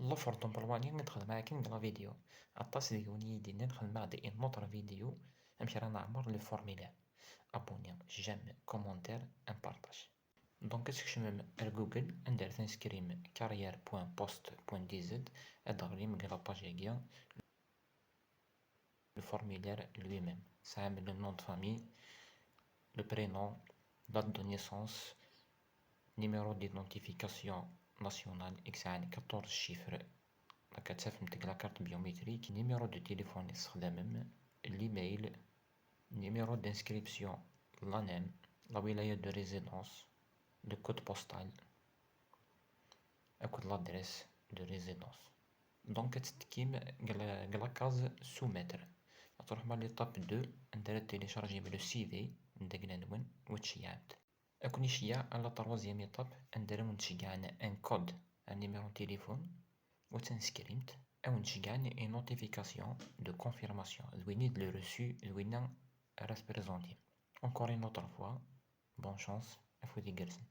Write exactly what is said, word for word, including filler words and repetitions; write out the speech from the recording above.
L'offre d'emploi-nni i d-xedmeɣ akken deg la vidéo. Aṭas deg-wen i yi-d-yennan xedmeɣ-d une autre vidéo amek ara neɛmer le formulaire. Abonné, j'aime, commentaire, un partage. Donc ad tkecmem ar Google, anda ara tinskrim carrière point poste point D Z, ad d-teɣlim deg la page-agi. Le formulaire lui-même. Tesɛam le nom de famille, le prénom, date de naissance, numéro d'identification nationale, i yesɛan quatorze chiffres, ad tt-tafem deg la carte biométrique, numéro de téléphone i tessexdamem, l'email, numéro d'inscription, l'ANEM, la wilaya de résidence, le code postal, akked l'adresse de résidence. Donc ad tettekkim deg la, deg la case soumettre. Ad tṛuḥem à l'étape deux, anda ara téléchargem le C V n dagla-nwen u ad tceyyɛem-t. Ad ken-iceyyeɛ à la troisième étape, anda ara wen-d-ceyyɛen un code, un numéro de téléphone, u ad tinskrimt, ad wen-d-ceyyɛen une notification de confirmation, d winna i d le reçu, d winna ara tprésentim. Encore une autre fois, bonne chance, afud igerrzen.